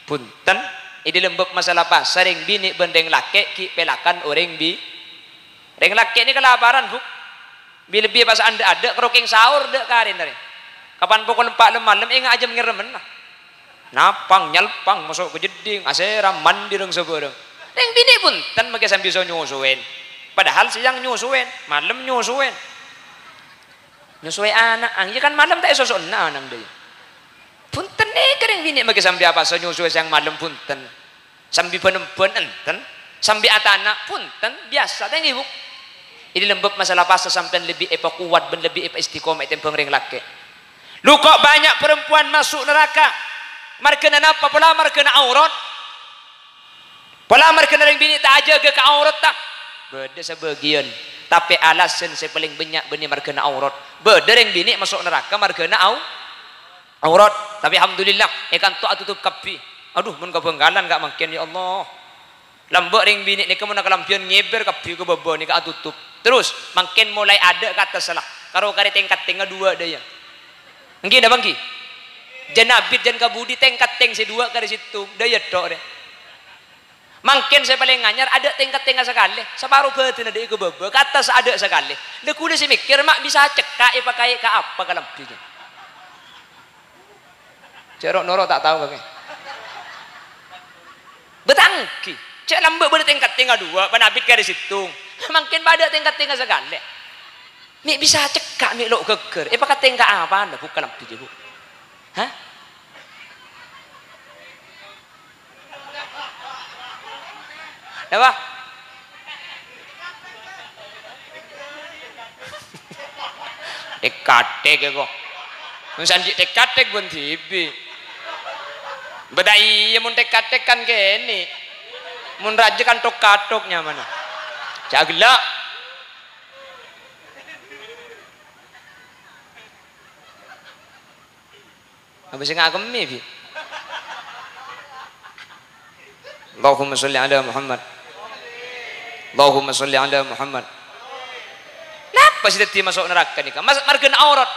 Bhunten, è dâlem bab masalah pasa rèng binè' bân rèng lakè' ghi' pèlakan orèng bi-, rèng lakè' nèka kalaparan, Bu. Bi-, lebbi pas adâ'-adâ' karo kèng saor dâ' karèna rè. Kapan pokol empa' lem-malem, enga' ajâm ngèrèmèn, nah. Napang, nyalpang, maso' ka jeddhing, asèram, mandi rèng sabârâng. Rèng binè' bhunten makè sambi so-nyosowèn. Padahal sèyang nyosowèn, malem nyosowèn. Nyosowè ana', ang, iyâ kan malem ta' èsoso'ana ana'na, dâ' iyâ. Bhunten nèka rèng binè' makè sambi apasa nyosowè sèyang malem, bhunten. Sambi bân-embân enten, sambi atana', bhunten, biyasa ta' èngghi, Bu. È dâlem bab masalah pasa sampèyan lebbi èpakowat bân lebbi èpaistiqomah ètèmbhâng rèng lakè'. Lu ko' bânnya' perempuan maso' naraka. Marghâna napa? Pola marghâna aurat. Pola marghâna rèng binè' ta' ajâgâ ka auratta. Bâdâ sabâgiyân, tapè alasan sè palèng bânnya' bânnè marghâna aurat. Bâdâ rèng binè' maso' naraka marghâna au-, aurat. Tapè alhamdulillah, è kanto atutup kabbhi. Adhu, mon ka Bhângkalan ka' mangkèn, ya Allah. Lambâ' rèng binè' nèka mon akalambhiyân ngèbèr kabbhi ka bâbâ nèka atutup. Terros, mangkèn molaè adâ' ka attas la. Karo karè tèng-katèngnga duwâ' dâ' iyâ. Èngghi napa èngghi? Jân abit jân kabudi tèng-katèng sè duwâ' karè sèttong. Dâ' iyâ tho' rè. Mangkèn sè palèng anyar adâ' tèng-katèngnga sakalè, saparo bâdânna dâ' iyâ ka bâbâ, ka attas adâ' sakalè. La ghulâ sè mèkkèr ma' bisa cekka' èpakaè ka apa kalambhi jân. Jhâ' ro'-noro' ta' tao kakè. Bâtanggi. Jhâ' lambâ' bâdâ tèng-katèngnga duwâ', pan abit karè sèttong. Mangkèn padâ tèng-katèngnga sakalè. Mè' bisa cekka', mè' lo' ghâggâr. Èpakatèng ka apana, Bu, kalambhi jâ, Bu? Hah? Napa? Tèk-katèk, kok. Mon sè anḍi' tèk-katèk bân dhibi'. Bâdâ iyâ mon tèk-katèk kan kènè'. Mon rajâ kan thok-kathok nyamana. Jhâ' ghellâ'. Apa sè ngakemmè, Bi? Allahumma sholli ala Muhammad. Allahumma sholli ala Muhammad. Napa sè dhâddhi maso' naraka nèka? Mas-, marghâna aurat.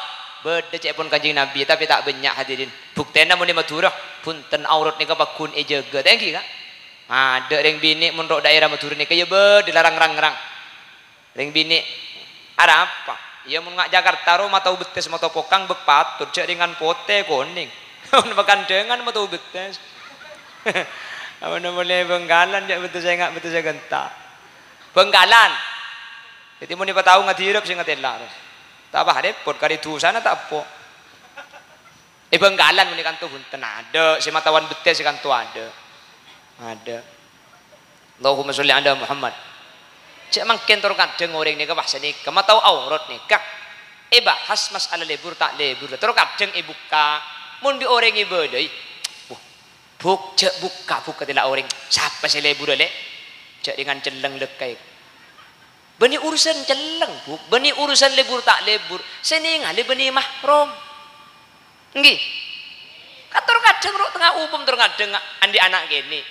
Bâdâ ca'èpon Kanjeng Nabi, tapè ta' bânnya', hadirin. Buktèna mon è Madhurâ, bhunten, aurat nèka pagghun èjâgâ. Ta' ènggi, Ka'? Adâ' rèng binè' mon ro' dhaèra Madhurâ nèka, iyâ bâdâ la rang-rangrang. Rèng binè', arapa? Iyâ, mon nga' Jakarta ro matao bettès, matao pokang, bâk patot, jhâ' rèngan potè, konèng. Mon pakandhângan matao bettès. Amonè molaè Bhângkalan, jhâ' bettessa nga' bettessa ghânta. Bhângkalan. Dhâddhi, mon èpatao ngadirep sè ngatèla' ro. Ta' apa, rèpot, karè dhusana ta' eppo'. È Bhângkalan mon è kanto bhunten adâ', sè mataowan bettès è kanto adâ'. Adâ'. Allahumma sholli ala Muhammad. Jhâ' mangkèn tor kadhâng orèng nèka, wah, sanèka matao aurat nèka. Èbahas masalah lebur ta' lebur. Tor kadhâng èbukka'. Mon bi' orèng èbâlâi, "Wah, Buk, jhâ' bukka', Buk, katèla orèng. Sapa sè lebur, Lè'?" Jhâ' rèngan celleng lekkaè. Bânnè urusan celleng, Buk. Bânnè urusan lebur ta' lebur. Sè nèngalè bânnè mahram. Ènggi. Kan tor kadhâng ro' tengnga umum tor kadhâng andi' ana' kènè'.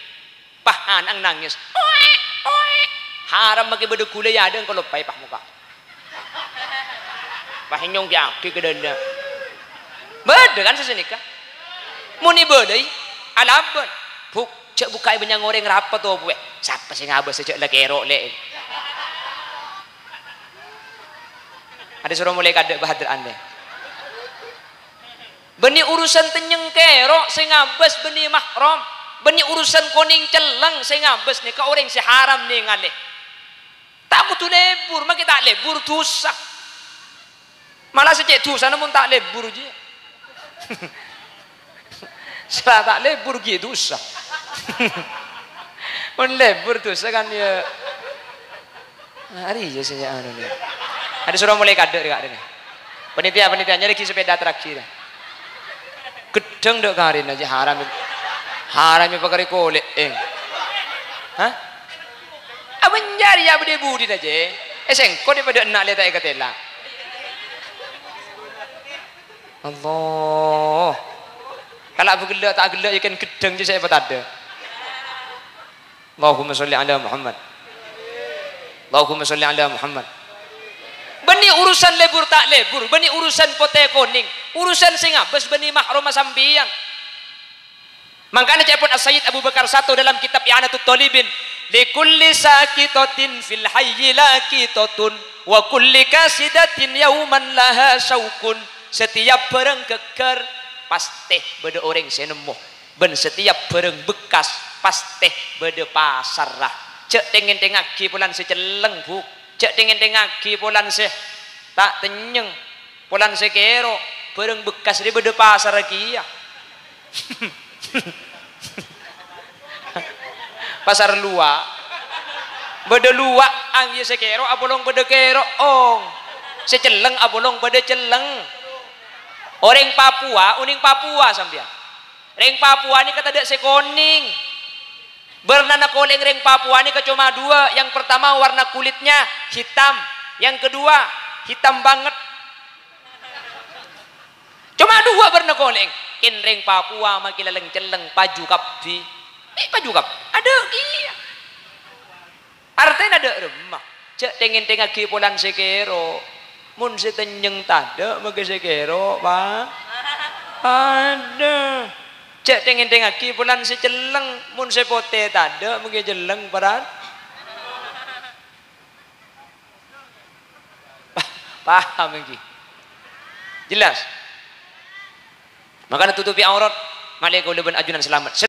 Pah, ana'na nangès. Oè', oè'. Haram makè bâdâ ghulâ è adâ'na kaloppaè, pah, mokka'. Pah, nyongghiyaghi ka dâlem. Bâdâ kan sè sanèka? Mon èbâlâi, alabân. Buk, jhâ' bukka'i bânnya'na orèng rapa to, buwè. Sapa sè ngabâs jhâ' la kèro', Lè'? Adâ' soro molaè kadâ' bahadra'an, Lè'. Bânnè urusan tennyeng kèro' sè ngabâs bânnè mahram. Bânnè urusan konèng celleng sè ngabâs nèka orèng sè haram nèngalè. Ta' kodhu lebur, makè ta' lebur dhusa. Mala sè cè' dhusana mon ta' lebur jiyâ. Sè la ta' lebur ghi' dhusa. Mon lebur dhusa kan ya. Nah, arèya sè anu nè. Adâ' soro molaè kadâ' rè, Ka', rè. Panitia, panitia, nyarè ghi' sepeda terakhir. Ghedhâng dâ' karèna jiyâ haram. Haram ya pakare kolè', eng. Hah? Abânjâr ya budi-budina jiyâ. Eh, sèngko' dâ' padâ enna' lè ta' èkatèla. Allah. Kala' bâ ghellâ' ta' ghellâ' ya kèn ghedhâng jiyâ sè èpatadâ'. Allahumma sholli ala Muhammad. Allahumma sholli ala Muhammad. Bânnè urusan lebur ta' lebur, bânnè urusan potè konèng, urusan sè ngabâs bânnè mahromma sampèyan. Mangkana ca'èpon As-Sayyid Abu Bakar Sato dalam kitab I'anatut Thalibin, "Likulli saqitatin fil hayyi laqitatun, wa kulli qasidatin yauman laha syauqun." Setiap barang ghâggâr pastè bâdâ orèng sè nemmo. Bân setiap barang bekas pastè bâdâ pasarra. Jhâ' tèng-ngèntèngngaghi polana sè celleng, Bu. Jhâ' tèng-ngèntèngngaghi polana sè ta' tennyeng, polana sè kèro', barang bekas rè bâdâ pasarra kèya. Pasar luwa'. Bâdâ luwa', ang iyâ sè kèro' apolong bâdâ kèro', ong. Sè celleng apolong bâdâ celleng. Orèng Papua, onèng Papua sampèyan. Rèng Papua nèka tadâ' sè konèng. Bârnana kolèng rèng Papua nèka coma dua. Yang pertama warna kulitnya hitam, yang kedua hitam banget. Coma dua bârna kolèng. Kèng rèng Papua makè lalèng-cellèng paju kabbhi. Eh, paju kabbhi. Adâ' kèya. Artèna dâ' remma, jhâ' tèng-ngèntèngngaghi polana sè kèro'. Mon sè tennyeng tadâ', makè sè kèro', Pa'. Adâ'. Jhâ' tèng-ngèntèngngaghi polana sè celleng. Mon sè potè tadâ', makè celleng, parat. Paham ènggi? Jelas? Mangkana tutupi aurat, malè kaulâ bân ajunan salamet.